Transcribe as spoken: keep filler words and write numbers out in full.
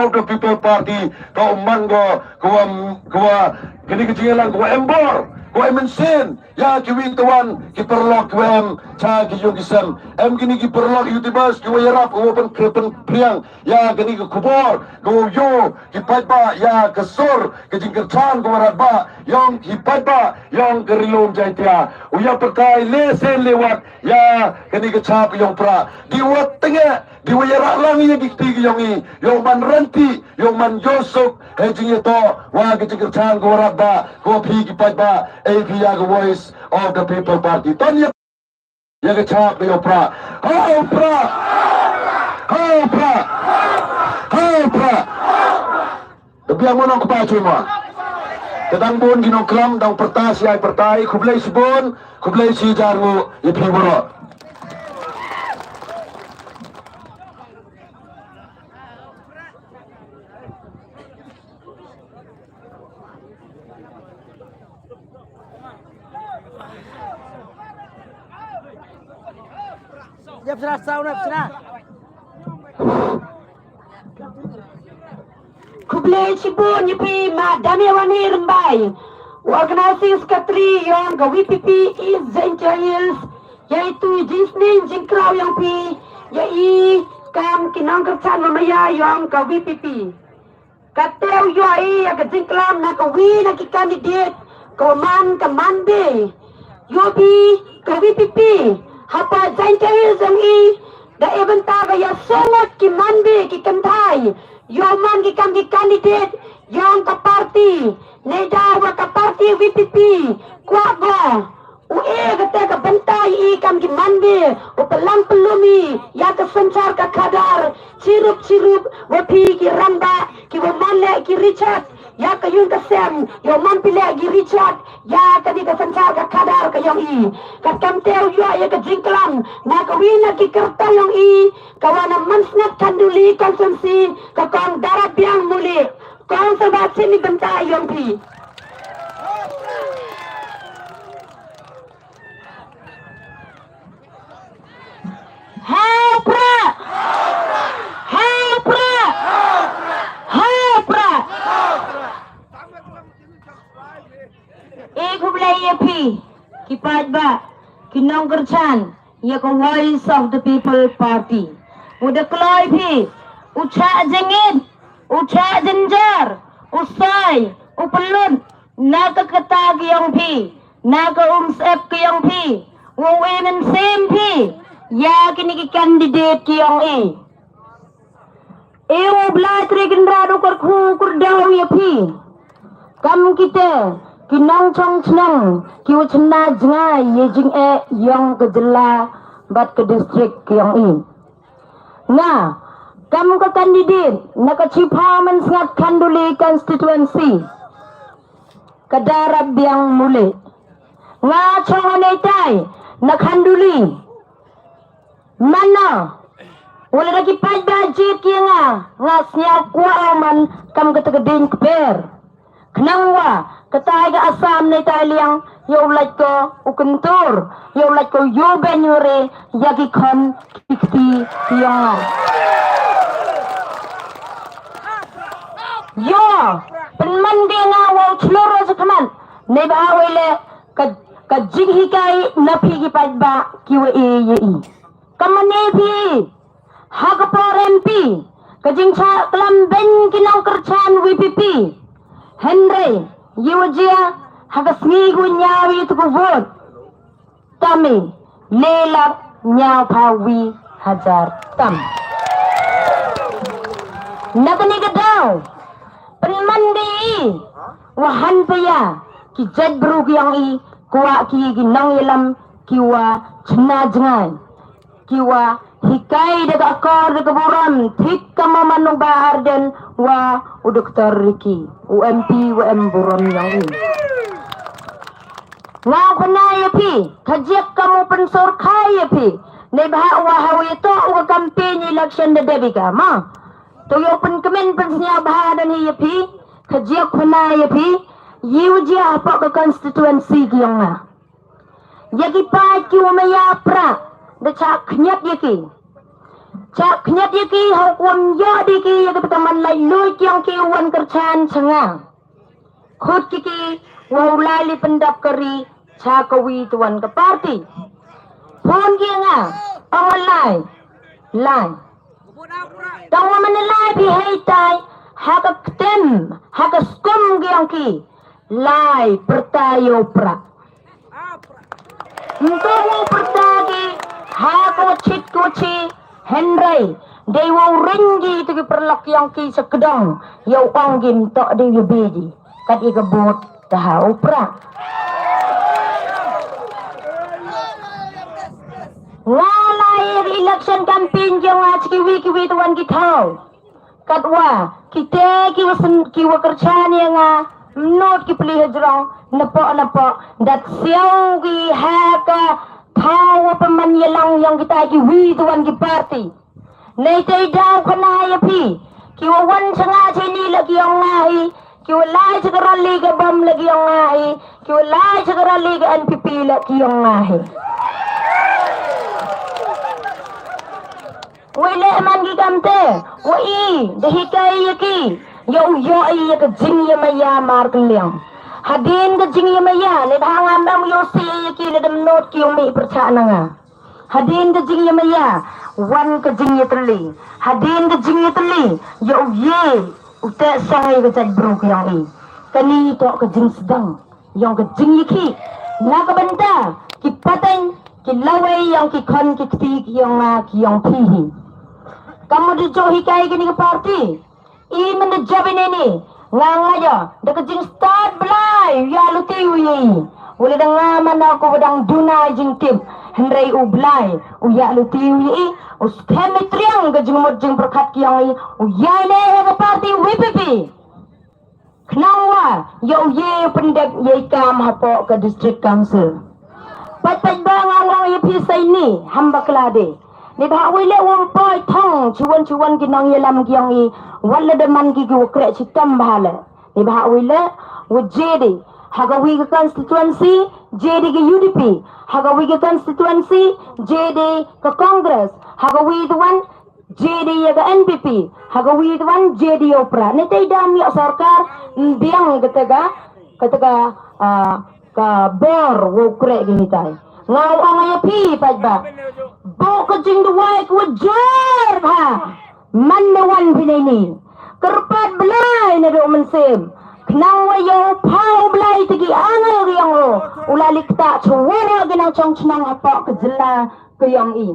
of the People Party, ka u man ko, ka wa, ka wa, kani ka jingïalang ka wa em bor, ka wa em mynsiem ïa kiwei tawon ki paralok ki wa em sha ki ïung ki sem. Em kini ki paralok YouTubers ki wa ïarap, ka wa pyn, pynphriang ïa kani ka khubor, ka wa ïoh ki paidbah ïa ka sur ka jingkyrchan ka wa radbah ïong ki paidbah ïong ka Ri Lum Jaiñtia. U ïa pyrthai lehse leh wat ïa kani ka chap ïong Prah. Dei wat teng eh, dei wa ïarap lang ïa ki kti ki ïong i, ïong man rynti, ïong man ïoh suk, hei jingïatoh wa ka jingkyrchan ka wa radbah, ka wa phi ki paidbah, ei phi ïa ka Voice of the People Party. Ton ïa, ïa ka chap ka ïong Prah. Hau Prah! Hau Prah! Hau Prah! Da biang mo nongkpa chuma. Ka dang bun ki nongklam, dang pyrta shi ai pyrta i, khublei shibun, khublei shi jar ngu, ïa phi baroh. Khublei shibun ïa phi ma Damiawani Rymbai, u Organizing Secretary ïong ka V P P East Jaintia Hills, ïa itu jingsneng jingkraw ïong phi, ïa i kam ki nongkyrchan wa maya ïong ka V P P. Ka teu ïoh i ïa ka jingklam na ka wi na ki candidate ka wa man ka man be. Ïoh phi ka V P P hapa Jaintia Hills ïong i, da e bynta ka ïa songot ki man be ki kynthai ïoh man ki kam ki candidate ïong ka party. Neidaw wa ka party V P P kwah ko u e kata ka bynta i kam ki man be, u pynlang pynlum i ïa ka synshar ka khadar chirup chirup, wa phi ki rangbah ki wa man leh ki Richard ïa ka ïung ka sem, ïa u man phi leh ki Richard ïa kani ka synshar ka khadar ka ïong i. Katkam te u ïoh ïa ka jingklam na ka wi na ki kyrta ïong i, ka wa na Mynsngat Khanduli constituency, ka Kong Darabiang Mulik. Kong, sa ba chini bynta ïong phi. Hau Prah! Hau Prah! Hau Prah! E khublei ïa phi ki paidbah, ki nongkyrchan ïa ka Voice of the People Party. U da kloi phi, u chah jingit, u chah jynjar, u sai, u pynlut na ka kata ka ïong phi, na ka umsyep ka ïong phi, u e mynsiem phi ïa kini ki candidate ki ïong i. E u Blai Trai Kynrad u kyrkhu kyrdaw ïa phi. Kam kita ki nongchong chnong ki wa chna jngai ïa jingeh ïong ka jylla bad ka district ki ïong i. Nga kam ka candidate na ka Chiphaw Mynsngat Khanduli constituency, ka Darabiang Mulik. Nga chong hangne tai na Khanduli. Mano, u la da ki paidbah jied ki nga, nga sñiaw kwah man kam kata ka ding kper. Khnang wa katai ka Assam ne tai liang, ïa u lait ko u kyntur, ïa u lait ko ïa u ben ïa u re ïa ki khon ki kti ki ïong nga. Ïa pynman de nga wa u chlur wa sa khmat, ne ba ha wei le ka, ka jinghikai na phi ki paidbah ki wa e ïa i. Ka mane phi ha ka por M P, ka jingchah klam beiñ ki nongkyrchan V P P. Hynrei ïa wa jia ha ka sngi ka wa ñiaw ïa tu ka vote, tami le lak ñiaw phaw wi hajar tam. Na kani ka daw pynman de i wa han paya ki jait bru ki ïong i, kwah ki ki nongïalam ki wa chna jngai, ki wa hikai da ka akor da ka burom, thik ka ma manu ba Ardent wa u Doktor Ricky, u M P wa em burom ïong i. Nga u khana ïa phi, ka jiak ka mu pynsur khai ïa phi, ne bha wa ha wi to u ka campaign election da Debika ma. To ïa pynkmen pynsñiaw bha da ni ïa phi, ka jiak khana ïa phi, ïa u jia hapoh ka constituency ki ïong nga. Ïa ki paid ki wa maya Prah da chah khñiat ïa ki. Chak khñiat ïa ki ha u kum ïoh di ki ïa ka takaman laitluid ki ong ki wan kyrchan cha nga. Khut ki ki wa u lai li pyndap kari cha ka wi tuan ka party. Phone ki nga ong lai lai. Tang wa man lai phi hei tai ha ka ktem ha ka skum ki ong ki lai pyrta ïa u prak. Ntu u pyrta ki ha ko chit ko chi hynrei dei wa u ring ki tu ki pyrlok ïong ki sa kdong ïa u ong ki mtok dei ïa bedi kat ïa ka bot ka ha u prak. Nga lai ïa ka election campaign ïong nga chi ki wi ki wi tuan ki thaw. Katwa kite ki wa sen ki wa kyrchan ïa nga mnot ki pli hajrong napo napo dat siaw ki ha ka thaw wa pynman ïa lang ïong kita ki wi tuan ki party. Nei tei daw khana ïa phi ki wa wan cha nga cha ni la ki ong nga hi ki wa lai cha ka rally ka bom la ki ong nga hi ki wa lai cha ka rally ka N P P la ki ong nga hi. Wei leh man ki kam te wa i da hikai ïa ki ïa u ïoh i ïa ka jingïamaya mar kylliang. Hadien ka jingïamaya leh da ngam dang ïoh si ïa ki leh da mnot ki u mih pyrchah na nga. Hadien ka jingïamaya wan ka jingïatylli. Hadien ka jingïatylli ïa u ye u te song ïa ka jait bru ka ïong i. Kani to ka jingsdang ïong ka jingïakhih na ka bynta ki pateng ki lawei ïong ki khon ki kti ki ïong nga ki ïong phi hi. Ka mut da jong hikai kini ka party i mynda jop ine ni nga nga ja da ka jingstad Blai u ïa luti u ïa i. Wala da nga mana ko ba dang duna jingtip hynrei u Blai u ïa luti u ïa i. U skhem i triang ka jingmut jingpyrkhat ki ïong i u ïa i le ha ka party V P P. Khnang wa ïa u ye pyndep ïa i kam hapoh ka district council. Pat pat ba nga ngong ïa phi sai ni ham bakla de. Ni ba wei le wam poi thong chiwan chiwan ki nong ïalam ki ong i wat la da man ki ki wa kreh chitam ba le. Ni ba wei le wa je de ha ka wi ka constituency je de ki U D P ha ka wi ka constituency je de ka Congress ha ka wi tuan J D ïa ka N P P ha ka wi tuan J D ïa u pra ne tei dam ïa sorkar mbiang ka tega ka tega ka bor wo kre ki hitai. Nga ong ïa phi pat ba bo ka jingduwai ku jor ha man ne wan phi nei ni kyrpad Blai ne do mynsiem khnang wa ïa u pha u Blai te ki angel ki ong u la lik ta chwa ki nang chong chnong ha pok ka jylla ka ïong i.